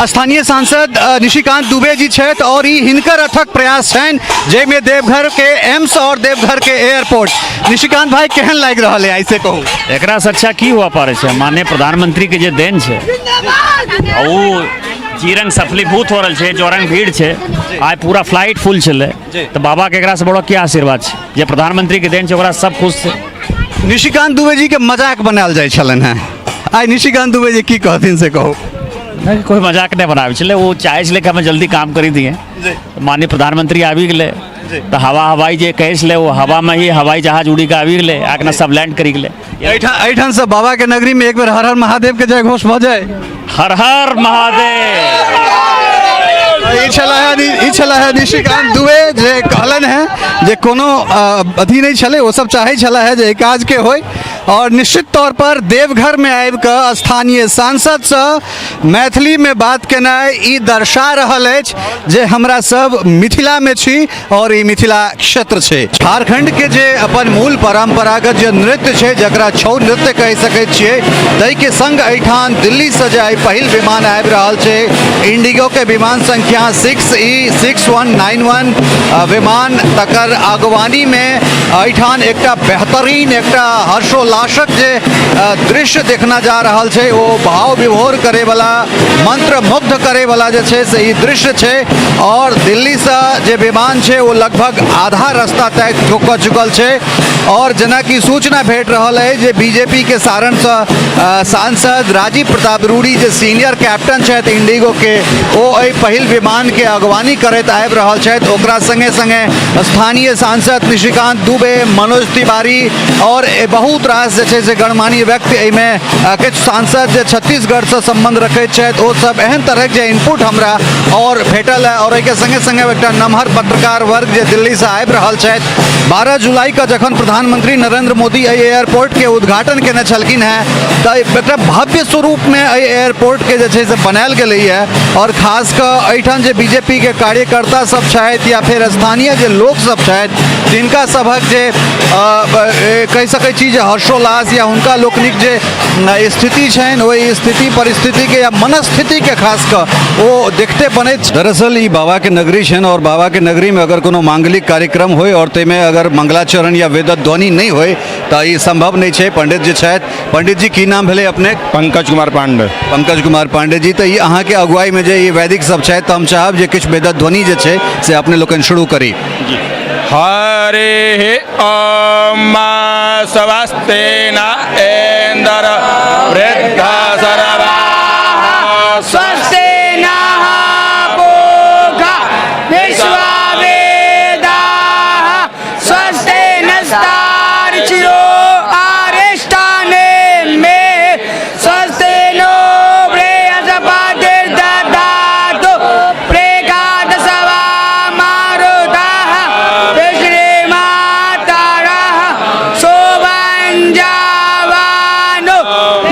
स्थानीय सांसद निशिकांत दुबे जी छथि और ई हिनकर अथक प्रयास छनि जाहिमे देवघर के एम्स और देवघर के एयरपोर्ट। निशिकांत भाई, केहन लागि रहल है ऐसे कहू? एकरा से अच्छा की हुआ पारे छै? माननीय प्रधानमंत्री के जे देन छै ओ जी रंग सफलीभूत हो रहल छै, जो रंग भीड़ छै, आइ पूरा फ्लाइट फुल छलै, तऽ बाबा के एकरा से बड़ो की आशीर्वाद छै? जे प्रधानमंत्री के देन छै ओकरा सब खुश छै। निशिकांत दुबे जी के मजाक बनायल जाइ छलनि हेँ, आइ निशिकांत दुबे जी की कहथिन से कहू? नहीं, कोई मजाक नहीं बनाबै छलै। ओ चाहै छलै कि हमे जल्दी काम करी दिए। माननीय प्रधानमंत्री आबि गेलै तऽ हवा हवाई जे कहै छलै ओ हवामे ही हवाई जहाज उड़ी के आबि गेलै, आकना सब लैंड करी गेलै। एहिठाम से बाबा के नगरी में एक बेर हर हर महादेव के जय घोष भऽ जाय। हर हर महादेव। ई छला है निशिकांत दुबे जे कहलनि हैं जे कोनो अथी नहि छलै, ओ सब चाहै छला है जे एहि काज के होय और निश्चित तौर पर देवघर में आबि कऽ स्थानीय सांसदसँ मैथिली में बात केनाइ ई दर्शा रहल अछि जे हमरा सब मिथिला में छी और ई मिथिला क्षेत्र छै। झारखंड के जे अपन मूल परंपरागत जे नृत्य छै, जकरा छऊ नृत्य कहि सकै छियै, ताहि के संग एहिठाम दिल्ली से जे आइ पहिल विमान आबि रहल छै, इंडिगो के विमान संख्या 6E6191 विमान, तकर अगवानी में एहिठाम एकटा बेहतरीन एकटा हर्षोल्लासक जे दृश्य देखना जा रहल छै, ओ भाव विभोर करैवला, मंत्रमुग्ध करैवला जे छै से ई दृश्य छै। और दिल्लीसँ जे विमान छै ओ लगभग आधा रास्ता तय कऽ चुकल छै और जेनाकि सूचना भेट रहल अछि जे बीजेपी के सारणसँ सांसद राजीव प्रताप रूडी जे सीनियर कैप्टन छथि इंडिगो के, ओ एहि पहिल विमान के अगवानी करैत आबि रहल छथि। ओकरा संगे संगे स्थानीय सांसद निशिकांत दुबे, मनोज तिवारी और बहुत रास जे छै से गणमान्य व्यक्ति, एहिमे किछु सांसद जे छत्तीसगढ़सँ सम्बन्ध रखैत छथि, ओ सब एहन तरहक जे इनपुट हमरा और भेटल है। और एहिके संगे संगे एकटा नमहर पत्रकार वर्ग जे दिल्लीसँ आबि रहल छथि। 12 जुलाई के जखन प्रधानमंत्री नरेंद्र मोदी एहि एयरपोर्ट के उद्घाटन केने छलखिन हेँ तऽ एकटा भव्य स्वरूपमे एहि एयरपोर्ट के जे छै से बनायल गेलैए और खास कऽ एहिठाम जे बीजेपी के कार्यकर्ता सब छथि या फेर स्थानीय जे लोक सब छथि, तिनका सभक जे कहि सकै छी जे हर्षोल्लास या हुनका लोकनिक जे स्थिति छनि, ओहि स्थिति परिस्थितिके या मनस्थितिके खास कऽ ओ देखते बनैत। दरअसल ई बाबाके नगरी छनि और बाबाके नगरीमे अगर कोनो मांगलिक कार्यक्रम होय और ताहिमे अगर मंगलाचरण या वेदध्वनि नहि होय तऽ ई सम्भव नहि छै। पंडित जी छथि। पंडित जी, की नाम भेलै अपने? पंकज कुमार पांडे। पंकज कुमार पांडे जी, तऽ ई अहाँके अगुवाईमे जे ई वैदिक सब छथि, तऽ हम चाहब जे किछु वेदध्वनि जे छै से अपने लोकनि शुरू करी। जी। हरि ओम स्वस्ति न इंद्र वृद्ध सर्वाः स्वस्ति नः पूषा विश्ववेदाः स्वस्ति नस्तार्क्ष्यो अरिष्टनेमिः स्वस्ति नो बृहस्पतिर्दधातु प्रेगादसवा मारुतः विश्रीमातारः शोभञ्जावानो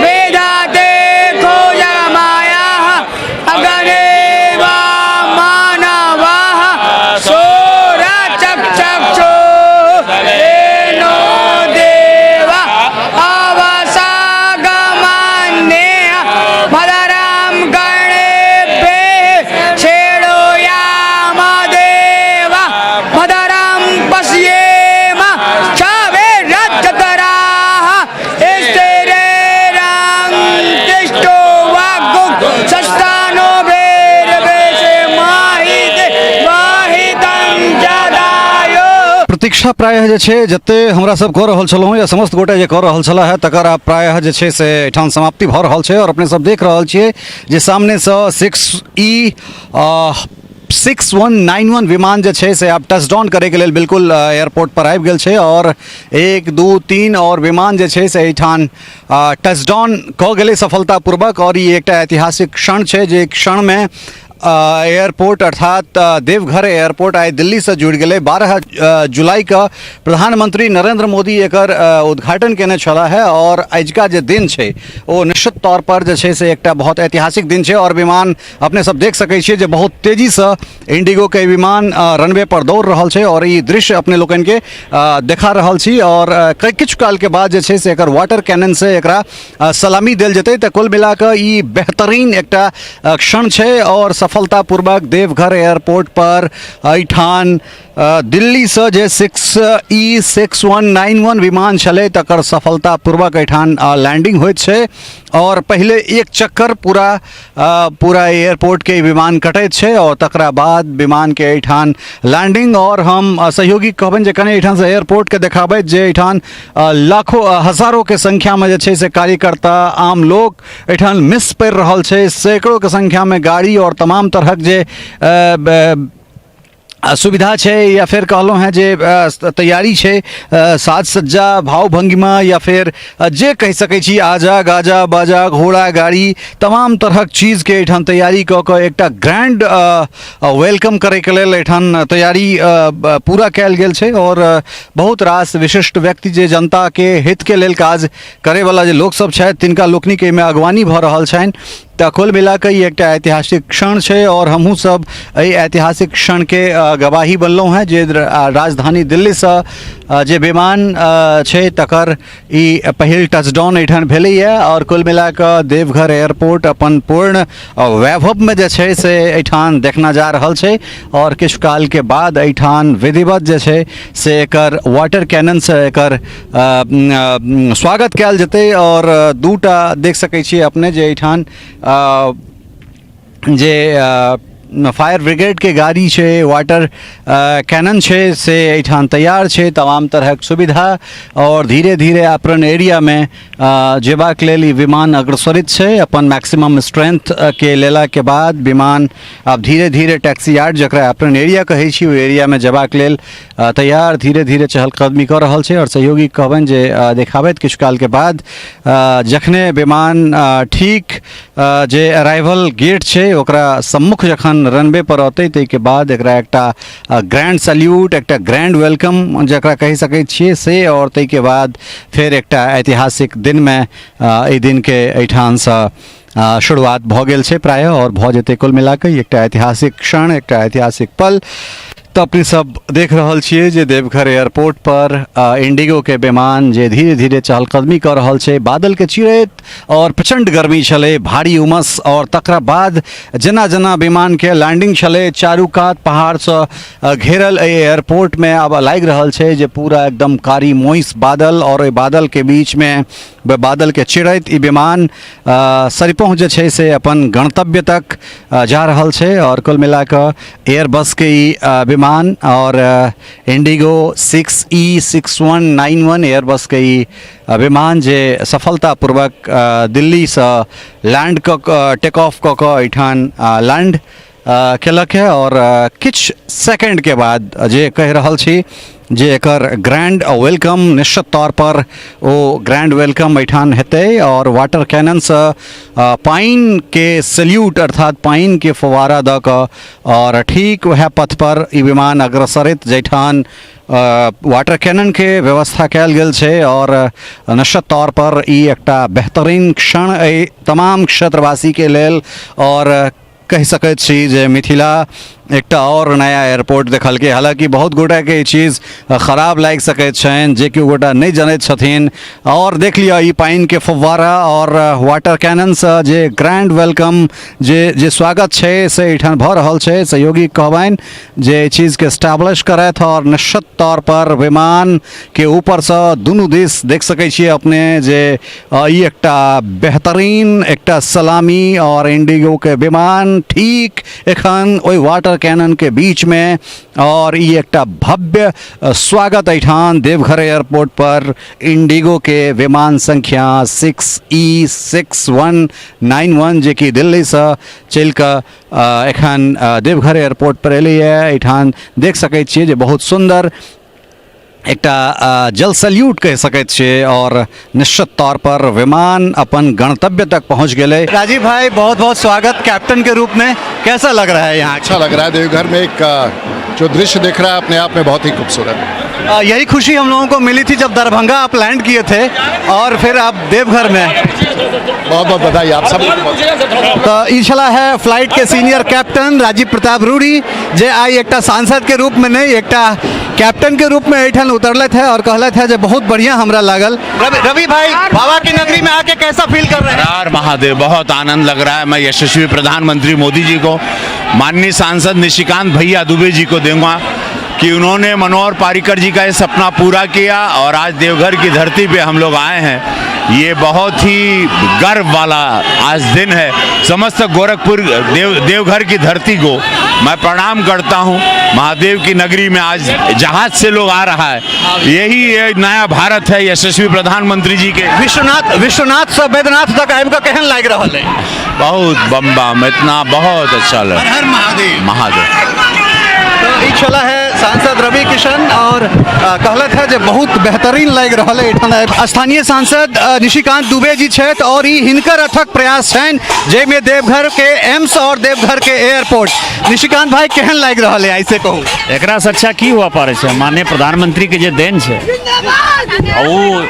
विदधते खोजमायाः अग्नेव मानवः सोरचक्षो नो देव अवसागमन्ये भदरं गणेभ्यः छेडोयाम देव भदरं पश्येम क्षवेरजतराः स्थिरैरं तिष्ठो वाग्गुः सस्तानो वेरवेशे माहिते माहितं जदायो। प्रतीक्षा प्रायः जे छै जते हमरा सब कऽ रहल छलहुँ या समस्त गोटे जे कऽ रहल छलाह है, तकर आब प्रायः जे छै से एहिठाम समाप्ति भऽ रहल छै और अपने सब देख रहल छियै जे सामनेसँ 6E 6191 विमान जे छै से आब टचडाउन करैके लेल बिल्कुल एयरपोर्ट पर आबि गेल छै और 1 2 3 और विमान जे छै से एहिठाम टचडाउन कऽ गेलै सफलतापूर्वक और ई एकटा ऐतिहासिक क्षण छै जे क्षणमे एयरपोर्ट अर्थात देवघर एयरपोर्ट आइ दिल्लीसँ जुड़ि गेलै। 12 जुलाइके प्रधानमंत्री नरेंद्र मोदी एकर उद्घाटन केने छलाह है और अजुका जे दिन छै ओ निश्चित तौर पर जे छै से एकटा बहुत ऐतिहासिक दिन छै। और विमान अपने सब देख सकै छियै जे बहुत तेजीसँ इंडिगोके विमान रनवे पर दौड़ रहल छै और ई दृश्य अपने लोकनिके देखा रहल छी। और किछु कालके बाद जे छै से एकर वाटर कैनन से एकरा सलामी देल जेतै। तऽ कुल मिला कऽ ई बेहतरीन एकटा क्षण छै और सफलतापूर्वक देवघर एयरपोर्ट पर एहिठाम दिल्लीसँ जे 6E 6191 विमान छलै तकर सफलतापूर्वक एहिठाम लैंडिंग होइत छै और पहिले एक चक्कर पूरा पूरा एयरपोर्टके विमान कटैत छै और तकरा बाद विमानके एहिठाम लैंडिंग। और हम सहयोगी कहबनि जे कनि एहिठामसँ एयरपोर्टके देखाबैत जे एहिठाम लाखों हजारोके संख्यामे जे छै से कार्यकर्ता आम लोक एहिठाम मिस पड़ि रहल छै, सैकड़ोके संख्यामे गाड़ी और तमाम तरहक जे सुविधा छै या फेर कहलहुँ हेँ जे तैयारी छै, साज सज्जा, भाव भङ्गिमा या फेर जे कहि सकै छी आजा गाजा बाजा घोड़ा गाड़ी तमाम तरहक चीजके एहिठाम तैयारी कऽ कऽ एकटा ग्रैंड welcome करैके लेल एहिठाम तैयारी पूरा कयल गेल छै। आओर बहुत रास विशिष्ट व्यक्ति जे जनताके हितके लेल काज करैवला जे लोकसभ छथि तिनका लोकनिक एहिमे अगवानी भऽ रहल छनि। तऽ कुल मिला कऽ ई एकटा ऐतिहासिक क्षण छै आओर हमहूँ सब एहि ऐतिहासिक क्षणके गवाही बनलहुँ हेँ जे राजधानी दिल्लीसँ जे विमान छै तकर ई पहिल टचडाउन एहिठाम भेलैए। आओर कुल मिला कऽ देवघर एयरपोर्ट अपन पूर्ण वैभवमे जे छै से एहिठाम देखना जा रहल छै आओर किछु कालके बाद एहिठाम विधिवत जे छै से एकर वाटर कैननसँ एकर स्वागत कयल जेतै। आओर दूटा देख सकै छियै अपने जे एहिठाम जे फायर ब्रिगेडके गाड़ी छै, वाटर कैनन छै से एहिठाम तैयार छै, तमाम तरहक सुविधा। आओर धीरे धीरे अपन एरियामे जेबाक लेल ई विमान अग्रसरित छै। अपन मैक्सिमम स्ट्रेंथ के लेलाके बाद विमान आब धीरे धीरे टैक्सी यार्ड जकरा अपन एरिया कहै छी ओहि एरियामे जेबाक लेल तैयार धीरे धीरे चहलकदमी कऽ रहल छै। आओर सहयोगी कहबनि जे देखाबैत किछु कालके बाद जखने विमान ठीक जे अराइवल गेट छै ओकरा सम्मुख जखन रनवे पर औतै ताहिके बाद एकरा एकटा ग्रैंड सल्यूट, एकटा ग्रैंड welcome जकरा कहि सकै छियै से, आओर ताहिके बाद फेर एकटा ऐतिहासिक दिनमे एहि दिनके एहिठामसँ शुरुआत भऽ गेल छै प्रायः आओर भऽ जेतै। कुल मिलाकऽ एकटा ऐतिहासिक क्षण, एकटा ऐतिहासिक पल। तऽ अपने सब देख रहल छियै जे देवघर एयरपोर्ट पर इंडिगोके विमान जे धीरे धीरे चहलकदमी कऽ रहल छै, बादलके चिरैत आओर प्रचण्ड गर्मी छलै, भारी उमस, आओर तकरा बाद जेना जेना विमानके लैंडिंग छलै चारू कात पहाड़सँ घेरल एहि एयरपोर्टमे आब लागि रहल छै जे पूरा एकदम कारी मोइस बादल आओर ओहि बादलके बीचमे बादलके चिरैत ई विमान सरिपहुँ जे छै से अपन गणतव्य तक जा रहल छै। आओर कुल मिला कऽ एयरबसके ई विमान आओर इंडिगो 6E 6191 एयरबसके ई विमान जे सफलतापूर्वक दिल्लीसँ लैंड कऽ कऽ टेक ऑफ कऽ कऽ एहिठाम लैंड केलक है। आओर किछु सेकेंडके बाद जे कहि रहल छी जे एकर ग्रैंड welcome निश्चित तौर पर ओ ग्रैंड welcome एहिठाम हेतै आओर वाटर कैननसँ पानिके सल्यूट अर्थात पानिके फव्वारा दऽ कऽ आओर ठीक वएह पथ पर ई विमान अग्रसरित जाहिठाम वाटर कैननके व्यवस्था कयल गेल छै। आओर निश्चित तौर पर ई एकटा बेहतरीन क्षण एहि तमाम क्षेत्रवासीके लेल आओर कहि सकैत छी जे मिथिला एकटा आओर नया एयरपोर्ट देखलकै। हालाँकि बहुत गोटाके ई चीज खराब लागि सकैत छनि जे केओ गोटा नहि जनैत छथिन। आओर देख लिअ ई पानिके फव्वारा आओर वाटर कैननसँ जे ग्रैंड welcome जे जे स्वागत छै से एहिठाम भऽ रहल छै। सहयोगी कहबनि जे एहि चीजके एस्टैब्लिश करथि आओर निश्चित तौर पर विमानके ऊपरसँ दुनू दिस देख सकै छियै अपने जे ई एकटा बेहतरीन एकटा सलामी और इंडिगो के विमान ठीक एखन ओहि वाटर कैनन के बीच में और ई एकटा भव्य स्वागत एहिठाम देवघर एयरपोर्ट पर इंडिगो के विमान संख्या 6E 6191 जे कि दिल्लीसँ चलि कऽ एखन देवघर एयरपोर्ट पर एलैए। एहिठाम देख सकै छियै जे बहुत सुन्दर एकटा जल सल्यूट कहि सकैत छियै और निश्चित तौर पर विमान अपन गंतव्य तक पहुंच गेलै। राजीव भाई, बहुत बहुत स्वागत कैप्टन के रूप में, कैसा लग रहा है यहाँ? अच्छा लग रहा है। देवघर में एक जो दृश्य दिख रहा है अपने आप में बहुत ही खूबसूरत है। यही खुशी हम लोगों को मिली थी जब दरभंगा आप लैंड किए थे और फिर आप देवघर में। बहुत बहुत बधाई आप सबको। तो ई छला है फ्लाइट के सीनियर कैप्टन राजीव प्रताप रूडी, जे आई एकटा सांसद के रूप में नहीं, एकटा कैप्टन के रूप में एहिठाम उतरलथि है और कहलथि है जे बहुत बढ़िया हमरा लागल। रवि भाई, बाबा की नगरी में आके कैसा फील कर रहे हैं? हर महादेव, बहुत आनंद लग रहा है। मैं यशस्वी प्रधानमंत्री मोदी जी को, माननीय सांसद निशिकांत भैया दुबे जी को दूंगा कि उन्होंने मनोहर पारिकर जी का ये सपना पूरा किया और आज देवघर की धरती पे हम लोग आए हैं। ये बहुत ही गर्व वाला आज दिन है। समस्त गोरखपुर देवघर की धरती को मैं प्रणाम करता हूँ। महादेव की नगरी में आज जहाज से लोग आ रहा है, यही ये नया भारत है यशस्वी प्रधानमंत्री जी के। विश्वनाथ से बैद्यनाथ तक आबि कऽ केहन लागि रहल है? बहुत बम बम, इतना बहुत अच्छा लगा। हर महादेव। महादेव। तो ई छला है सांसद रवि किशन और कहलथि है जे बहुत बेहतरीन लागि रहल है एहिठाम आबि। स्थानीय सांसद निशिकांत दुबे जी छथि और ई हिनकर अथक प्रयास छनि जाहिमे देवघर के एम्स और देवघर के एयरपोर्ट। निशिकांत भाई, केहन लागि रहल है ऐसे कहू? एकरा से अच्छा की हुआ पारे छै? माननीय प्रधानमंत्री के जे देन छै आ ओ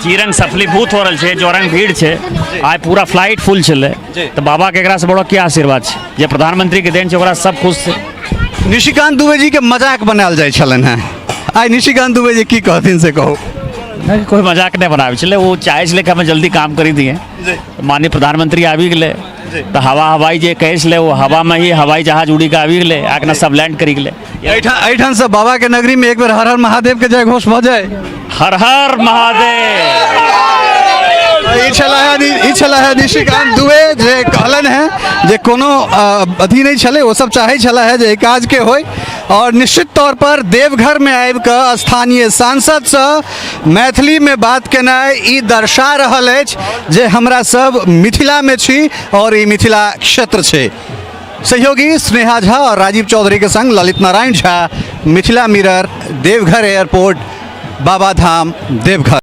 जी रंग सफलीभूत हो रहल छै, जो रंग भीड़ छै, आइ पूरा फ्लाइट फुल छलै, तऽ बाबा के एकरा से बड़ो की आशीर्वाद छै? जे प्रधानमंत्री के देन छै ओकरा सब खुश छै। निशिकांत दुबे जी के मजाक बनायल जाइ छलनि हेँ, आइ निशिकांत दुबे जी की कहथिन से कहू? नहि, कोई मजाक नहि बनाबै छलै। ओ चाहै छलै कि हम जल्दी काम करी दिए। माननीय प्रधानमंत्री आबि गेलै तऽ हवा हवाई जे कहै छलै ओ हवामे ही हवाई जहाज उड़ी कऽ आबि गेलै, आकना सब लैंड करी गेलै। एहिठाम से बाबा के नगरी में एक बेर हर हर महादेव के जय घोष भऽ जाय। हर हर महादेव। ई छला है निशिकांत दुबे जे कहलनि हेँ जे कोनो अथी नहि छलै, ओ सब चाहै छला है जे एहि काजके होय और निश्चित तौर पर देवघर में आबि कऽ स्थानीय सांसदसँ मैथिलीमे बात केनाइ ई दर्शा रहल अछि जे हमरा सब मिथिलामे छी और ई मिथिला क्षेत्र छै। सहयोगी स्नेहा झा और राजीव चौधरी के संग ललित नारायण झा, मिथिला मिरर, देवघर एयरपोर्ट, बाबाधाम, देवघर।